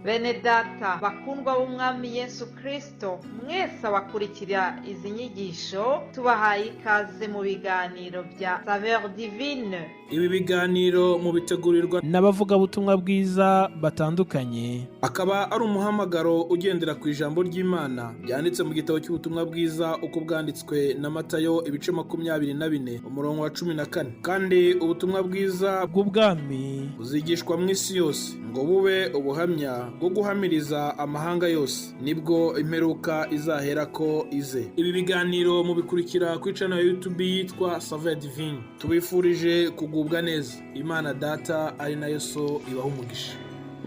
Bene data bakundwa b'Umwami Yesu Kristo, mwese abakurikira izi nyigisho, tubahaye ikaze mu biganiro bya Saveur Divine. Ibi biganiro mubitegurirwa n'abavugabutumwa bwiza batandukanye. Akaba ari umuhamagaro ugendera ku ijambo ry'Imana ryanditse mu gitabo cy'ubutumwa bwiza uko bwanditswe na Matayo, ibice 24, umurongo wa 14. Kandi ubutumwa bwiza bw'ubwami buzigishwa mu isi yose ngo bube ubuhamya bwo guhamiriza amahanga yose, nibwo imperuka izaherako ize. Ibi biganiro mubikurikira ku channel ya YouTube yitwa Saveur Divine. Tubifurije kugubwa neza. Imana Data ari nayo So ibaha umugisha.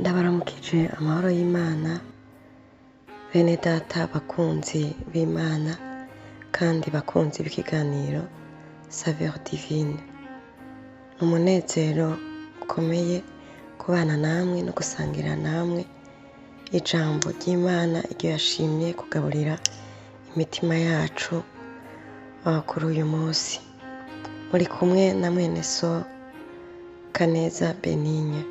Ndabaramukije amahoro y'Imana, bene data bakunzi b'Imana kandi bakunzi b'ikiganiro Saveur Divine. Ni umunezero ukomeye kubana namwe no gusangira namwe ijambo ry'Imana iryo yashimye kugaburira imitima yacu kuri uyu munsi. Muri kumwe na mwene so Kaneza Benigne.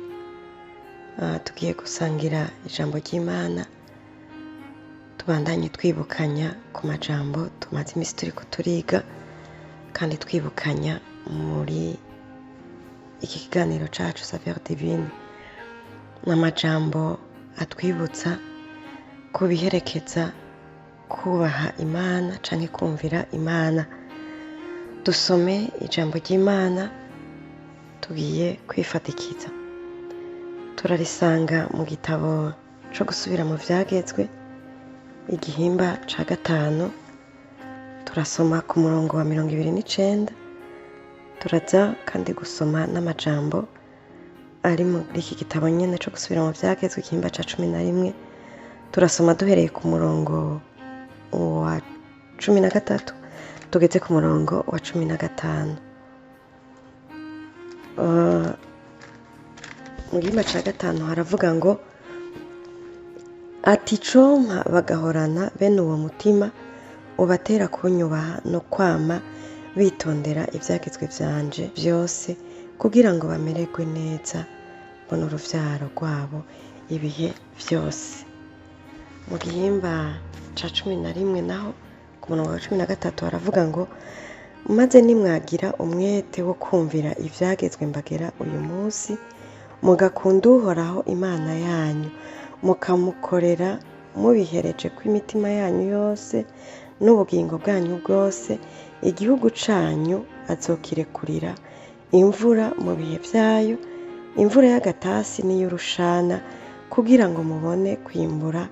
Tugiye gusangira ijambo ry'Imana, tubandanye twibukanya ku majambo tumaze iminsi turiko turiga, kandi twibukanya muri iki kiganiro cacu Saveur Divine. Ni amajambo atwibutsa kubiherekeza kubaha Imana canke kumvira Imana. Dusome ijambo ry'Imana tugiye kwifatikiza. Turarisanga mu gitabo co gusubira mu vyagezwe, igihimba ca 5, turasoma ku murongo wa 29. Turaza kandi gusoma n'amajambo ari muri iki gitabo nyene co gusubira mu vyagezwe, igihimba ca 11. Turasoma duhereye ku murongo wa 13 tugeze ku murongo wa 15. Mu gihimba ca 5 haravuga ngo: ati "Compa bagahorana bene uwo mutima ubatera kunyubaha no kwama bitondera ivyagezwe vyanje vyose, kugira ngo bamererwe neza bo n'uruvyaro rwabo ibihe vyose." Mu gihimba ca 11 naho, ku murongo wa 13, haravuga ngo: "Maze nimwagira umwete wo kumvira ivyagezwe mbagera uyu munsi, mugakunda Uhoraho Imana yanyu, mukamukorera mubihereje kw'imitima yanyu yose n'ubugingo bwanyu bwose, igihugu canyu azokirekurira imvura mu bihe vyayo, imvura y'agatasi n'iy'urushana, kugira ngo mubone kwimbura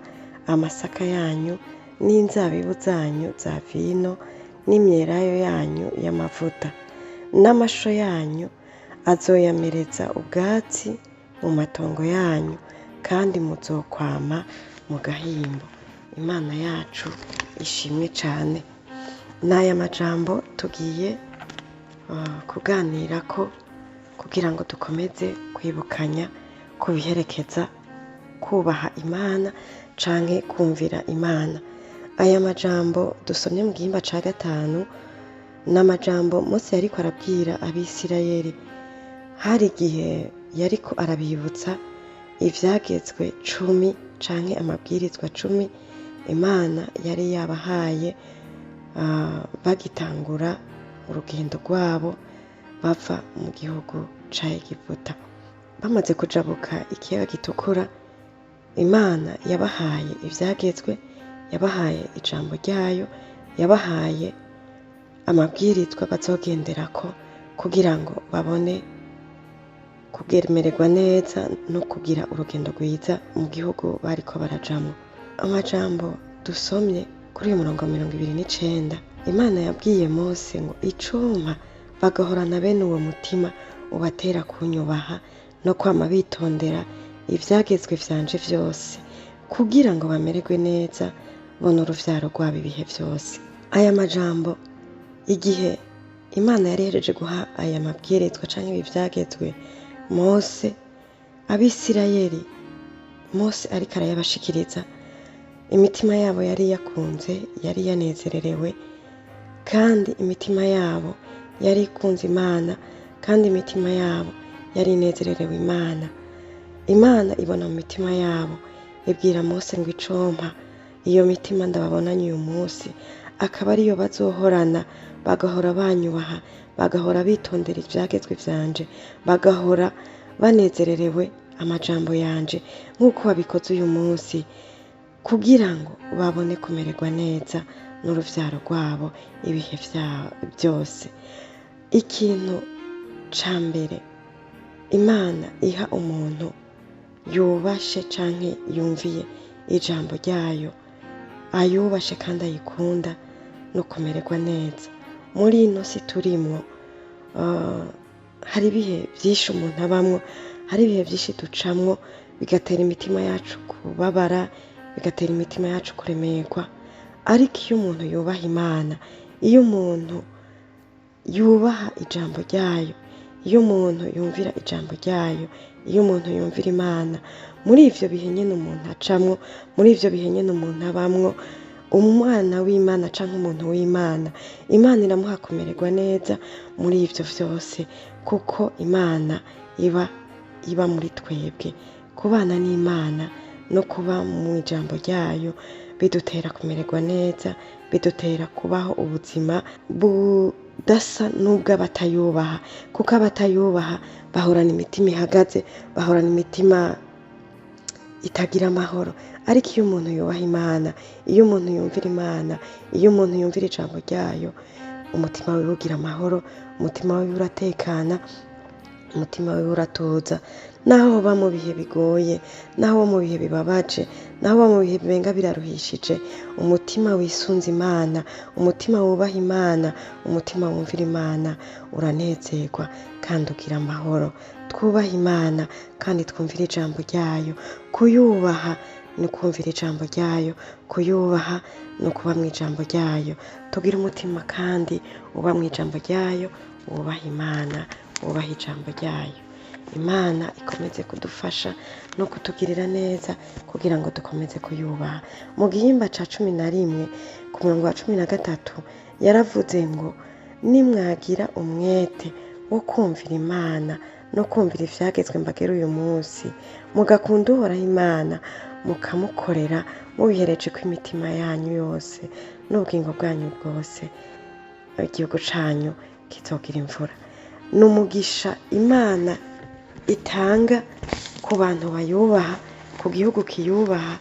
amasaka yanyu n'inzabibu zanyu za vino n'imyelayo yanyu y'amavuta, n'amasho yanyu azoyamereza ubwatsi mu matongo yanyu, kandi muzokwama mu gahimbo." Imana yacu ishimwe cane. N'aya majambo tugiye kuganirako kugira ngo dukomeze kwibukanya kubiherekeza kubaha Imana canke kumvira Imana. Aya majambo dusomye mu gihimba ca 5 ni amajambo Mose yariko arabwira Abisirayeli. Hari igihe yariko arabibutsa ivyagezwe 10 canke amabwirizwa 10 Imana yari yabahaye bagitangura urugendo rwabo bava mu gihugu ca Egiputa. Bamaze kujabuka ikiyaga gitukura, Imana yabahaye ivyagezwe, yabahaye ijambo ryayo, yabahaye amabwirizwa bazogenderako kugira ngo babone kumererwa neza no kugira urugendo rwiza mu gihugu bariko barajamwo. Amajambo dusomye kuri uyu murongo wa 29, Imana yabwiye Mose ngo: "Icompa bagahorana bene uwo mutima ubatera kunyubaha no kwama bitondera ivyagezwe vyanje vyose, kugira ngo bamererwe neza bo n'uruvyaro rwabo ibihe vyose." Aya majambo, igihe Imana yari ihereje guha aya mabwirizwa canke ibi vyagezwe Mose, Abisirayeli, Mose ariko arayabashikiriza, imitima yabo yari yakunze, yari yanezererewe, kandi imitima yabo yari ikunze Imana, kandi imitima yabo yari inezererewe Imana. Imana ibona mu mitima yabo. Ibwira Mose ngo icompa iyo mitima ndababonanye uyu munsi, akaba ariyo bazohorana, bagahora banyubaha, bagahora bitondera ivyagezwe vyanje, bagahora banezererewe amajambo yanje nk'uko babikoze uyu munsi, kugira ngo babone kumererwa neza n'uruvyaro rwabo ibihe byose. Ikintu ca mbere Imana iha umuntu yubashe canke yumviye ijambo ryayo, ayubashe kandi ayikunda, no kumererwa neza. Muri ino si turimwo, hari ibihe vyinshi umuntu abamwo, hari ibihe vyinshi ducamwo, bigatera imitima yacu kubabara, bigatera imitima yacu kuremerwa. Ariko iyo umuntu yubaha Imana, iyo umuntu yubaha ijambo ryayo, iyo umuntu yumvira ijambo ryayo, iyo umuntu yumvira Imana, muri ivyo bihe nyene umuntu acamwo, muri ivyo bihe nyene umuntu abamwo, umwana w'Imana canke umuntu w'Imana, Imana iramuha kumererwa neza muri ivyo vyose, kuko Imana iba muri twebwe. Kubana n'Imana no kuba mu ijambo ryayo bidutera kumererwa neza, bidutera kubaho ubuzima budasa n'ubw'abatayubaha, kuko abatayubaha bahorana imitima ihagaze, bahorana imitima itagira amahoro. Ariko iyo umuntu yubaha Imana, iyo umuntu yumvira Imana, iyo umuntu yumvira ijambo ryayo, umutima wiwe ugira amahoro, umutima wiwe uratekana, umutima wiwe uratuza. Naho uba mu bihe bigoye, naho uba mu bihe bibabaje, naho uba mu bihe bibenga biraruhishije, umutima wisunze Imana, umutima wubaha Imana, umutima wumvira Imana uranezerwa kandi ugira amahoro. Twubahe Imana kandi twumvire ijambo ryayo. Kuyubaha ni ukumvira ijambo ryayo, kuyubaha ni ukuba mu ijambo ryayo. Tugire umutima kandi uba mu ijambo ryayo, wubaha Imana, wubaha ijambo ryayo. Imana ikomeze kudufasha no kutugirira neza kugira ngo dukomeze kuyubaha. Mu gihimba ca 11 ku murongo wa 13 yaravuze ngo nimwagira umwete wo kumvira Imana no kumvira ivyagezwe mbagera uyu munsi, mugakunda Uhoraho Imana, mukamukorera mubihereje ko imitima yanyu yose n'ubugingo bwanyu bwose, igihugu canyu kizogira imvura. Ni umugisha Imana itanga ku bantu bayubaha, ku gihugu kiyubaha,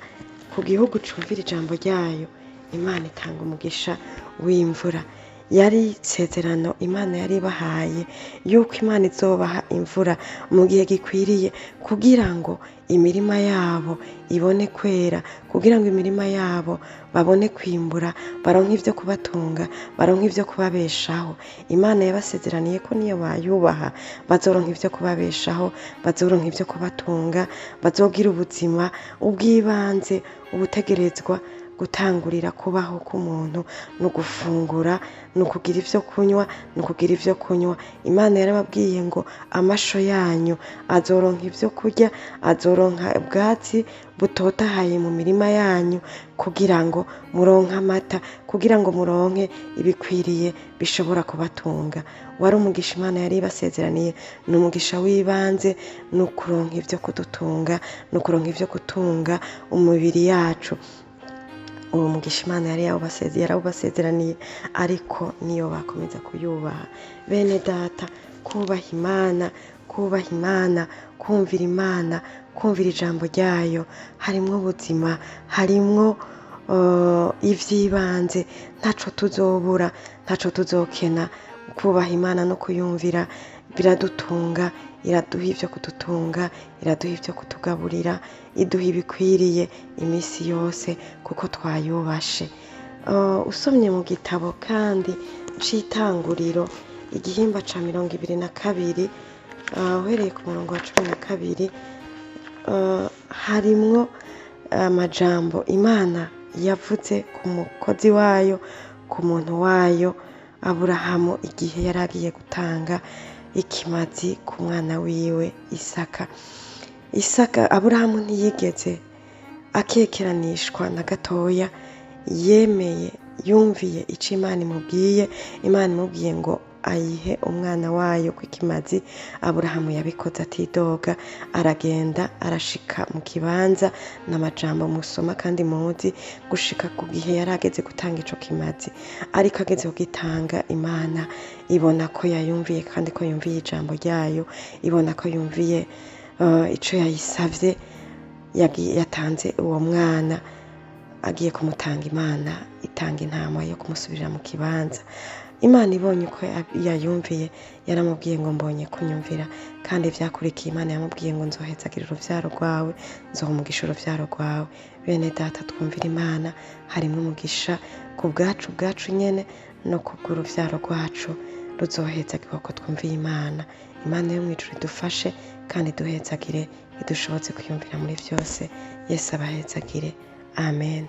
ku gihugu cumvira ijambo ryayo. Imana itanga umugisha w'imvura. Yari isezerano Imana yari ibahaye yuko Imana izobaha imvura mu gihe gikwiriye, kugira ngo imirima yabo ibone kwera, kugira ngo imirima yabo babone kwimbura, baronke ivyo kubatunga, baronke ivyo kubabeshaho. Imana yabasezeraniye ko niyo bayubaha bazoronka ivyo kubabeshaho, bazoronka ivyo kubatunga, bazogira ubuzima ubw'ibanze, ubutegerezwa gutangurira kubaho k'umuntu no gufungura, no kugira ivyo kunywa, no kugira ivyo kunywa. Imana yarababwiye ngo amasho yanyu azoronka ivyo kurya, azoronka ubwatsi butotahaye mu mirima yanyu, kugira ngo muronke amata, kugira ngo muronke ibikwiriye bishobora kubatunga. Wari umugisha Imana yari ibasezeraniye, ni umugisha w'ibanze, ni ukuronka ivyo kudutunga, ni ukuronka ivyo gutunga umubiri yacu. Uwo mugisha Imana yari yarawubasezeraniye, ariko niyo bakomeza kuyubaha. Bene data, kubaha Imana, kubaha Imana, kumvira Imana, kumvira ijambo ryayo, harimwo ubuzima, harimwo ivy'ibanze, ntaco tuzobura, ntaco tuzokena. Kubaha Imana no kuyumvira biradutunga, iraduha ivyo kudutunga, iraduha ivyo kutugaburira, iduha ibikwiriye imisi yose kuko twayubashe. Usomye mu gitabo kandi c'itanguriro igihimba ca 22, uhereye ku murongo wa 12, harimwo amajambo Imana yavuze ku mukozi wayo, ku muntu wayo Aburahamu, igihe yari agiye gutanga ikimazi ku mwana wiwe Isaka. Isaka, Aburahamu ntiyigeze akekeranishwa na gatoya, yemeye, yumviye ico Imana imubwiye. Imana imubwiye ngo ayihe umwana wayo kw'ikimazi. Aburahamu yabikoze atidoga, aragenda arashika mu kibanza, n'amajambo musoma kandi muzi, gushika ku gihe yari ageze gutanga ico kimazi. Ariko ageze kugitanga, Imana ibona ko yayumviye kandi ko yumviye ijambo ryayo, ibona ko yumviye ico yayisavye, yatanze uwo mwana. Agiye kumutanga, Imana itanga intama yo kumusubirira mu kibanza. Imana ibonye uko yayumviye, yaramubwiye ngo mbonye kunyumvira. Kandi vyakurikiye, Imana yamubwiye ngo nzohezagira uruvyaro rwawe, nzoha umugisha uruvyaro rwawe. Bene data, twumvira Imana, harimwo umugisha ku bwacu bwacu nyene no kubw'uruvyaro rwacu ruzohezagirwa ko twumviye Imana. Imana yo mw'ijuru idufashe kandi iduhezagire, idushobotse kwiyumvira muri vyose. Yesu abahezagire. Amen.